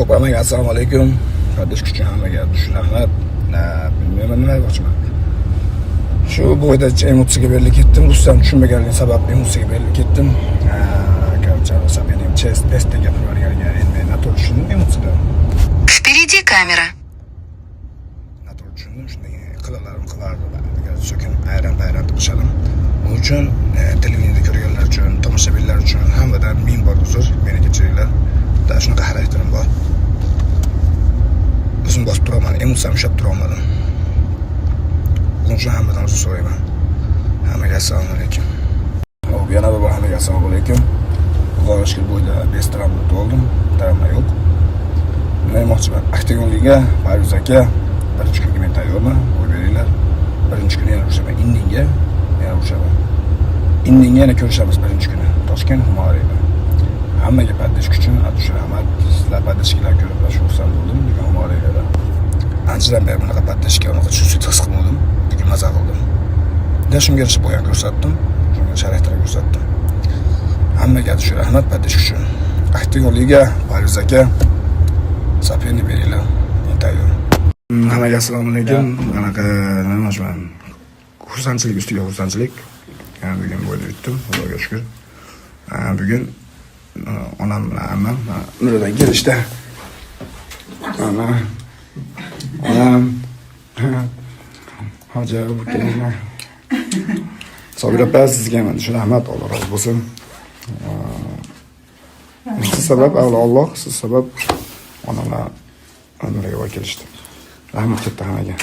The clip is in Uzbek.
Xo'p, hammaga assalomu alaykum. Поддержка uchun hammaga rahmat. Bilmayman, nima demoqchiman. Shu бой da emotsiyaga berilib ketdim. Rustam tushunmaganligi sabab emotsiyaga berilib ketdim. Короче, соперник chest testda gapirib yuborganiga endi men noto'g'ri tushundim emotsiyadan. Впереди камера. Noto'g'ri tushundim. Shundan keyin qiliqlarim qilardi. So'kin ayran bayram qilishadi. Buning uchun televideniyada ko'rganlar uchun, tomoshabinlar uchun hammadan ming bor uzr, meni kechiringlar. Da shunaqa xarakterim bor. O'zim bosib turaman, emotsiyamni ushlab tura olmadim. Buning uchun hammadan uzr so'rayman. Hammaga assalomu alaykum. Xo'p, yana bir bor hammaga assalomu alaykum. Xudoga shukur, бой da без травм o'tib oldim. Travma yo'q. Nima demoqchiman? Oktagon Liga, Parviz aka, birinchi kunga men tayyorman. Бой beringlar. Birinchi kuni yana urushaman. Indinga yana urushaman. Indinga yana ko'rishamiz birinchi kuni. Toshkent Humo Arena. Hammaga поддержка uchun от души rahmat. Sizlar поддержка lar ko'rib shu xursand bo'ldim bugun Humo Arenada. Anchadan beri bunaqa поддержка, unaqa чувствовать his qilmadim. Bugun maza qildim. Да, shunga yarasha бой ham ko'rsatdim. Shunga yarasha xarakter ko'rsatdim. Hammaga от души rahmat поддержка uchun. Oktagon Liga, Parviz aka, соперник beringlar. Men tayyor. Hammaga assalomu alaykum. Qanaqa, nima demoqchiman? Xursandchilik ustiga xursandchilik. Yani bugun бой da yutdim, Xudoga shukur. Bugun onam bilan ammam Umradan kelishdi. Ana onam, hoji kelinglar. Sobir opa, sizga ham shu rahmat, Alloh rozi bo'lsin. Siz sabab, avvalo Alloh, siz sabab onamlar Umraga borib kelishdi. Rahmat katta hammaga.